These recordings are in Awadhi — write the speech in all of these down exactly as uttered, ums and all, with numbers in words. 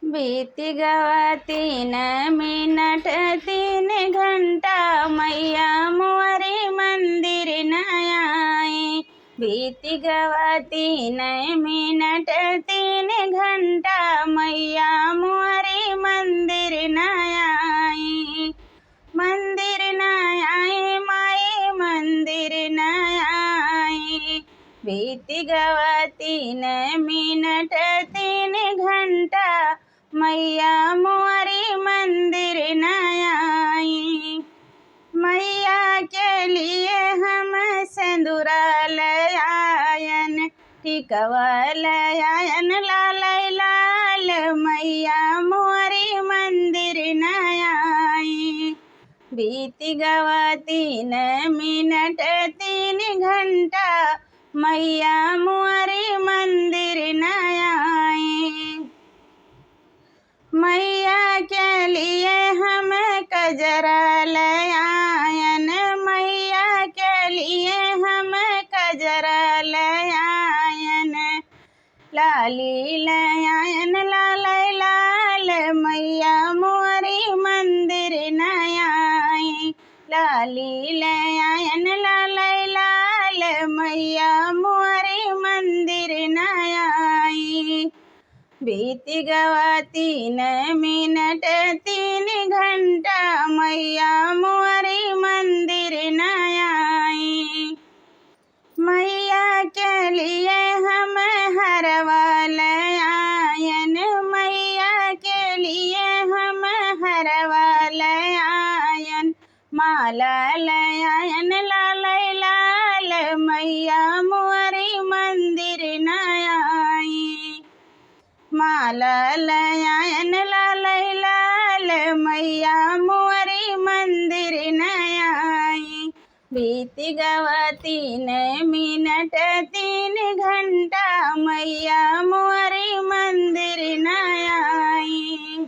बीति गवा तीन मिनट तीन घंटा, मैया मोरी मंदिर न आई। बीति गवा तीन मिनट तीन घंटा, मैया मोरी मंदिर न आई। मंदिर न आई माई, मंदिर न आई। बीति गवा तीन मिनट तीन घंटा, मैया मोरी मंदिर न आई। मैया के लिए हम सेंदुरा ले आयन, टिकवा ले आयन लालै लाल, मैया मोरी मंदिर न आई। बीति गवा तीन मिनट तीन घंटा, मैया मोरी मंदिर न आई। मैया के लिए हम कजरा ले आयन, मैया के लिए हम कजरा ले आयन। लाली ले आयन लालै लाल, मैया मोरी मंदिर न आई। लाली ले आयन लालै लाल, मैया मोरी मंदिर न आई। बीति गवा तीन मिनट तीन घंटा, मैया मोरी मंदिर न आई। मैया के लिए हम हरवा ले आयन, मैया के लिए हम हरवा ले आयन। माला ले आयन लालै लाल, मैया मोरी मंदिर न आई। माला ले आयन लालै लाल, मैया मोरी मंदिर न आई। बीति गवा तीन मिनट तीन घंटा, मैया मोरी मंदिर न आई।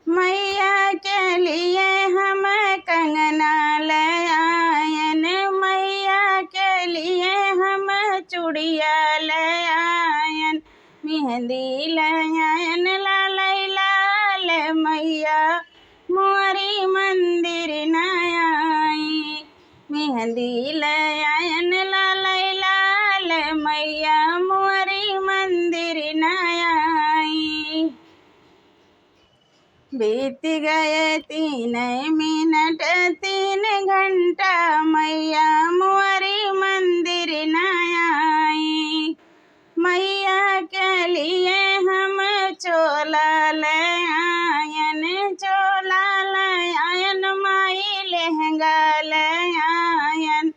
मैया के लिए हम कंगना ले आयन, मैया के लिए हम चूड़िया ले आयन, मेहंदी ले आयन लालै लाल, मैया मोरी मंदिर न आई। मेहंदी ले आयन लालै लाल, मैया मोरी मंदिर न आई। बीति गए तीन मिनट तीन घंटा, मैया मोरी मंदिर न आई। मैया के लिए हम चोला ले आयन, चोला ले आयन माई, लहंगा ले आयन,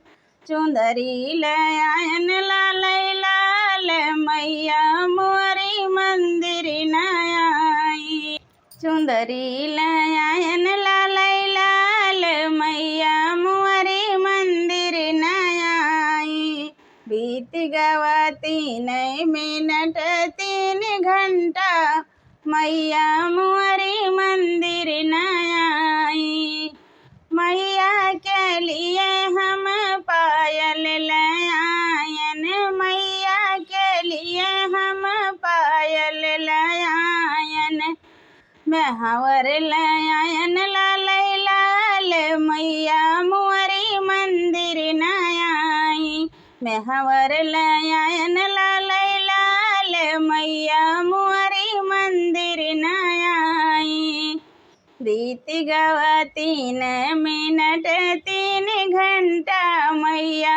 चुंदरी ले आयन लालै लाल, मैया मोरी मंदिर न आई। चुंदरी ले आयन लालै लाल, मैया मोरी मंदिर न आई। बीति गवा तीन मिनट तीन घंटा, मैया मोरी मंदिर न आई। मैया के लिए हम पायल ले आयन, मैया के लिए हम पायल ले आयन, मेहवर ले आयन लालै लाल, मैया मोरी मंदिर न आई। मेहवर ले आयन लालै लाल, मैया मोरी मंदिर न आई। बीति गवा तीन मिनट तीन घंटा, मैया